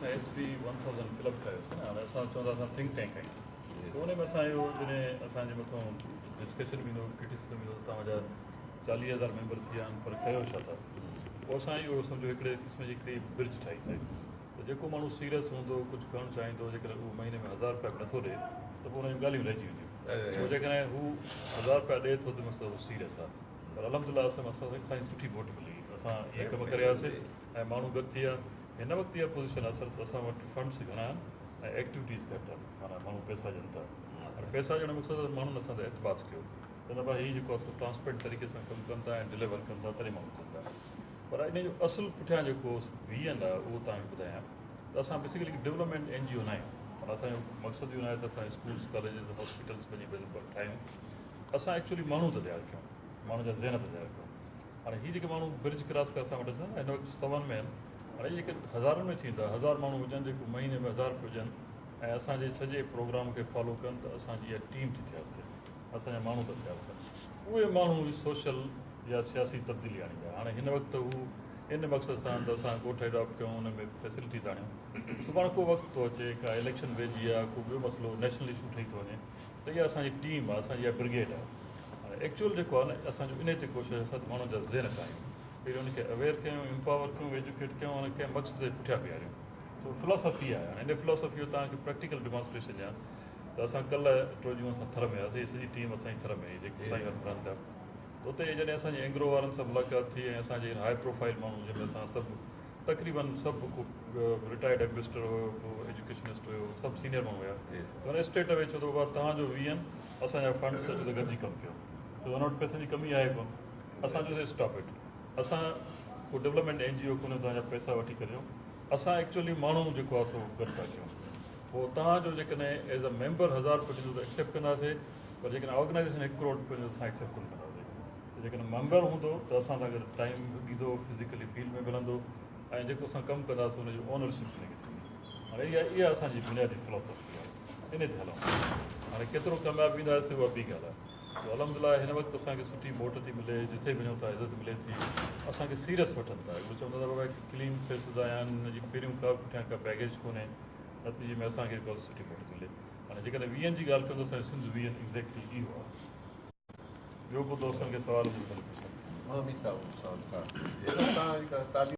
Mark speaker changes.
Speaker 1: اسان S B 1000 club ٺاهيوسين نه، هاڻي اسان چوندا اسان ٿنڪ ٽينڪ آهيون، ته ان ۾ اسان اهو جڏهن اسان جي مٿان ڊسڪشن به ايندو هو، ڪرٽيسزم ايندو هو ته توهان جا 40,000 ميمبر ٿي ويا آهن پر ڪيو ڇا ٿا؟ پوء اسان اهو سمجهو هڪڙي قسم جي هڪڙي برج ٺاهي سين ته جيڪو ماڻهو سيريس هوندو، ڪجهه ڪرڻ چاهيندو، جيڪڏهن اهو مهيني ۾ 1000 رپيا به نٿو ڏئي ته پوء ان جون ڳالهيون رهجي وينديون. پوء جيڪڏهن هو 1000 رپيا ڏئي ٿو ته مقصد هو سيريس آهي. پر الحمدلله اسان کي سٺي موٽ ملي، اسان اهي ڪم ڪري آياسين ۽ ماڻهو گڏ ٿي ويا. هن وقت اها پوزيشن آهي سر ته اسان وٽ فنڊس گهڻا آهن ۽ ايڪٽيوٽيز گهٽ آهن، معنيٰ ماڻهو پئسا ڏين ٿا. هاڻي پئسا ڏيڻ جو مقصد آهي ته ماڻهن اسان تي اعتبار ڪيو ته نه ڀاء هي جيڪو آهي سو ٽرانسپيرنٽ طريقي سان ڪم ڪن ٿا ۽ ڊليور ڪن ٿا تڏهن ماڻهو ڪن ٿا. پر ان جو اصل پٺيان جيڪو ويزن آهي اهو توهان کي ٻڌايان ته اسان بيسيڪلي هڪ ڊولپمينٽ اين جي او نه آهيون، معنيٰ اسان جو مقصد اهو نه آهي ته اسان اسڪولس، ڪاليجز، هاسپيٽلس وڃي ٺاهيون. اسان ايڪچولي ماڻهو ٿا تيار ڪيون، ماڻهن جا ذهن ٿا تيار ڪيون. هاڻي هي جيڪي ماڻهو برج ڪراس ڪري اسان وٽ اچن ٿا، هن وقت سون ۾ آهن، هاڻي هي جيڪي هزارن ۾ ٿيندا، 1000 ماڻهو هجن جيڪو مهيني ۾ 1000 روپيو ڏين ۽ اسان جي سڄي پروگرام کي فالو ڪن ته اسان جي اها ٽيم ٿي تيار ٿئي، اسان جا ماڻهو ٿا تيار ٿين، اهي ماڻهو ئي سوشل يا سياسي تبديلي آڻيندا. هاڻي هن وقت ته هو ان مقصد سان ته اسان ڳوٺ اڊاپٽ ڪيون، ان ۾ فيسلٽيز آڻيون، سڀاڻي ڪو وقت ٿو اچي، ڪا اليڪشن ويجهي آهي، ڪو ٻيو مسئلو نيشنل اشو ٺهي ٿو وڃي ته اها اسان جي ٽيم آهي، اسان جي اها برگيڊ آهي. هاڻي ايڪچوئل جيڪو آهي نه اسان جو انهي تي ڪوشش آهي ته ماڻهن جا ذهن ٺاهيون، پهريون انهن کي اويئر ڪيون، امپاور ڪيون، ايجوڪيٽ ڪيون ۽ ڪنهن مقصد جي پٺيان بيهاريون. سو فلاسافي آهي. هاڻي انهي فلاسافي جو توهان کي پريڪٽيڪل ڊيمانسٽريشن ڏيان ته اسان ڪلهه ٽيون ڏينهن اسان ٿر ۾ هياسين، هي سڄي ٽيم اسان جي ٿر ۾ هئي جيڪي سائين وٽ رهن ٿا. ته اتي جڏهن اسان جي اينگرو وارن سان ملاقات ٿي ۽ اسان جي هاء پروفائيل ماڻهو جنهن ۾ اسان سڀ تقريبن سڀ ڪو رٽائرڊ ايمبيسڊر هيو ڪو ايجوڪيشنسٽ هيو سڀ سينئر ماڻهو هيا ته هن اسٽريٽ اوي چيو ته بابا توهان جو ويزن اسان جا فنڊس اچو ته گڏجي ڪم ڪيو ڇو ته هن وٽ پئسن جي ڪمي آهي ڪونه. اسان چيو اسٽاپ it, اسان ڪو ڊولپمينٽ اين جي او ڪونهي توهان جا پئسا وٺي ڪريو، اسان ايڪچولي ماڻهو جيڪو آهي سو گڏ ٿا ڪيون، پوء توهان جو جيڪڏهن ايز اي ميمبر 1000 روپيو ڏيندو ته ايڪسيپٽ ڪنداسي پر جيڪڏهن آرگنائيزيشن 1 ڪروڙ روپيو ڏيندو ته اسان ايڪسيپٽ ڪونه ڪنداسي. ته جيڪڏهن ميمبر هوندو ته اسان سان گڏ ٽائيم به ڏيندو، فزيڪلي فيلڊ ۾ به هلندو ۽ جيڪو اسان ڪم ڪنداسين ان جي اونرشپ هن کي ٿيندي. هاڻي اها اسان جي بنيادي فلاسافي آهي، ان تي هلون ٿا. هاڻي ڪيترو ڪامياب وينداسين اها ٻي ڳالهه آهي. سو الحمدلله هن وقت اسان کي سٺي موٽ ٿي ملي، جٿي به وڃون ٿا عزت ملي ٿي، اسان کي سيريس وٺن ٿا. هڪڙو چون ٿا ته بابا هڪ ڪلين فيسز آيا آهن، هن جي پهريون ڪا به پٺيان ڪا بيگيج ڪونهي، نتيجي ۾ اسان کي سٺي موٽ ٿي ملي. هاڻي جيڪڏهن ويزن جي ڳالهه ڪيون ته اسان جو سنڌ ويزن ايگزيڪٽلي اهو آهي. ٻيو ڪو دوستن کي سوال هجي ته ڀلي پڇن.
Speaker 2: مان به سوال ڪران. جيڪا توهان جيڪا تعليم.